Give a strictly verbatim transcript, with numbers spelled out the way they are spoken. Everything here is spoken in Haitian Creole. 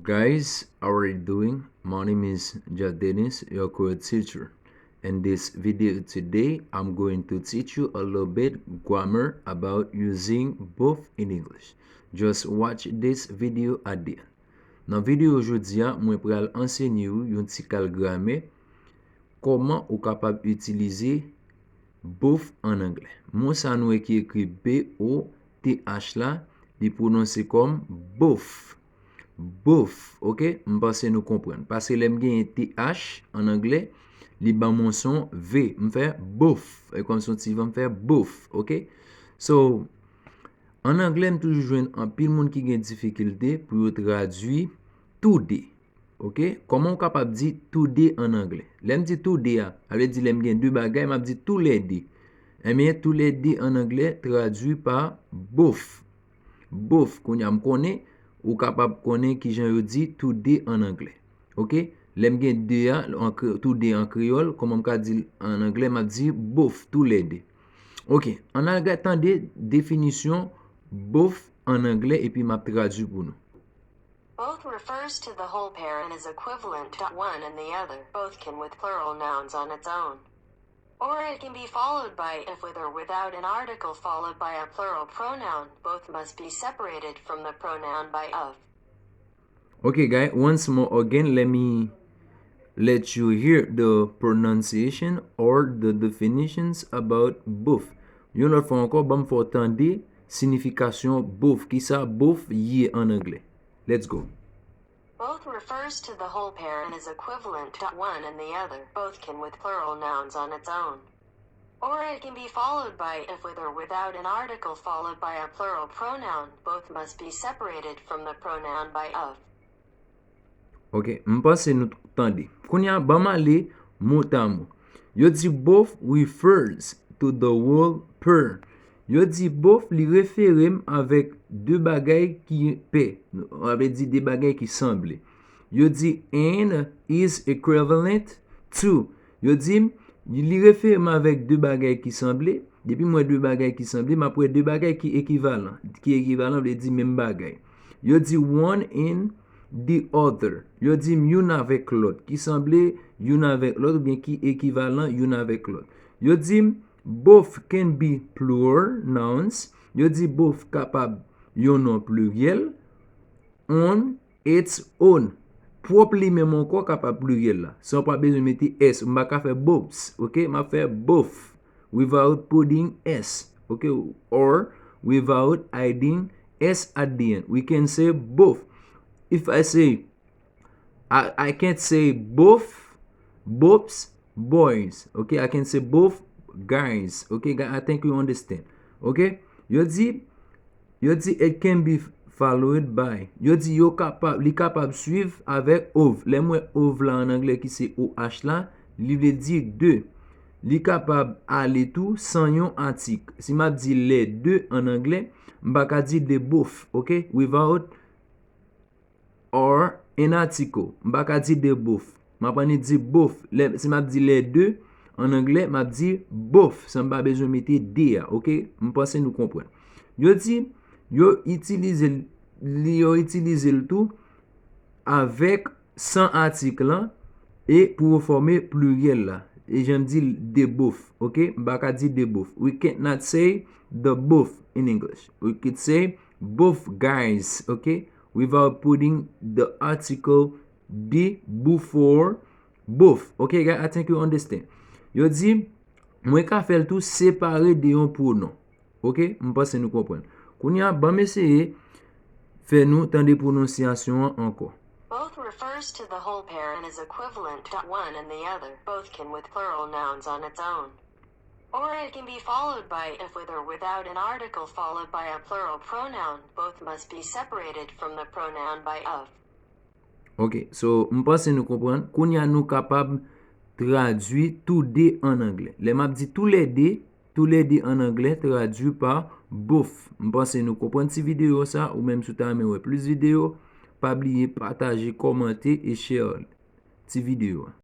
Guys, how are you doing? My name is Jadenis, your Creole teacher. In this video today, I'm going to teach you a little bit grammar about using both in English. Just watch this video at the end. Nan videyo jodi a, mwen pral ansenye w yon ti kal gramè, kòman ou kapab itilize both an anglè. Mo sa nou wè ki ekri B O T H la, li pwononse kòm both. Both, ok? M panse nou konprann. Paske lè m genyen T H an anglè, li ban m yon son V. M fè both. E kòm se yon ti van, m fè both, ok? So, an anglè, m toujou jwenn anpil moun ki gen difikilte pou yo tradui today. Ok? Kòman w kapab di today an anglè? Lè m di today a, sa vle di lè m gen de bagay, m ap di toulède. Ebyen, toulède an anglè tradui pa both. Both. Kounye a, m konnen, ou kapab konnen kijan yo di today an anglè. Ok? Lè m gen de a, an kre-, today an kreyòl, kòman m ka di l an anglè? M ap di both, toulède. Ok, ann al gad, tande definisyon both an anglè, epi m ap tradui pou nou. Both refers to the whole pair and is equivalent to one and the other. Both can with plural nouns on its own. Or it can be followed by if with or without an article followed by a plural pronoun. Both must be separated from the pronoun by of. Ok, guy, once more again, let me let you hear the pronunciation or the definitions about both. Yon lòt fwa ankò, ban m fè w tande siyifikasyon both. Kisa both ye an anglè? Let's go. Both refers to the whole pair and is equivalent to one and the other. Both can with plural nouns on its own. Or it can be followed by if with or without an article followed by a plural pronoun. Both must be separated from the pronoun by of. Ok, m panse nou t-, tande. Kounye a, ban m ale mo ta mo. Yo di both refers to the whole pair. Yo di both li refere m avèk de bagay ki pè. Sa vle di de bagay ki sanble. Yo di and is equivalent to. Yo di m li refere m avèk de bagay ki sanble. Depi m wè de bagay ki sanble, m ap wè de bagay ki ekivalan. Ki ekivalan vle di menm bagay. Yo di one and the other. Yo di m youn avèk lòt, ki sanble youn avèk lòt oubyen ki ekivalan youn avèk lòt. Yo di m both can be plural nouns. Yo di both kapab yon non pliryèl. On its own. Pwòp li menm ankò kapab pliryèl la, san w pa bezwen mete S. M pa ka fè bops, ok? M ap fè both without putting S, ok? Or without adding S at the end. We can say both. If I say, I, I can't say both bops boys, ok? I can say both guys, ok? Guy, I think you understand, ok? Yo di, yo di it can be followed by. Yo di yo kapab, li kapab swiv avèk of. Lè m wè of la an anglè ki se O H la, li vle di de. Li kapab ale tou san yon atik. Si m ap di les deux an anglè, m pa ka di de both, ok? Without or an article. M pa ka di de both. M ap annik di both. Lè, si m ap di les deux an anglè, m ap di both, san m pa bezwen mete de a, ok? M panse nou konprann. Yo di, yo itilize l, li, yo itilize l tou avèk san atik lan e pou yo fòme pliryèl la. E jan m di l, de both, ok? M pa ka di de both. We cannot say the both in English. We could say both guys, ok? Without putting the article the before both. Ok, guy, I think you understand. Yo di, mwen ka fè l tou separe de yon pwonon. Ok, m panse nou konprann. Kounye a, ban m eseye fè nou tande pwononsyasyon an ankò. Both refers to the whole pair and is equivalent to one and the other. Both can with plural nouns on its own. Or it can be followed by if with or without an article followed by a plural pronoun. Both must be separated from the pronoun by of. Ok, so, m panse nou konprann. Kounye a, nou kapab tradui toulède an anglè. Lè m ap di toulède, toulède an anglè tradui pa both. M panse nou konprann ti videyo sa, ou menm si w ta renmen wè plis videyo, pa bliye pataje, kòmante e share ti videyo a.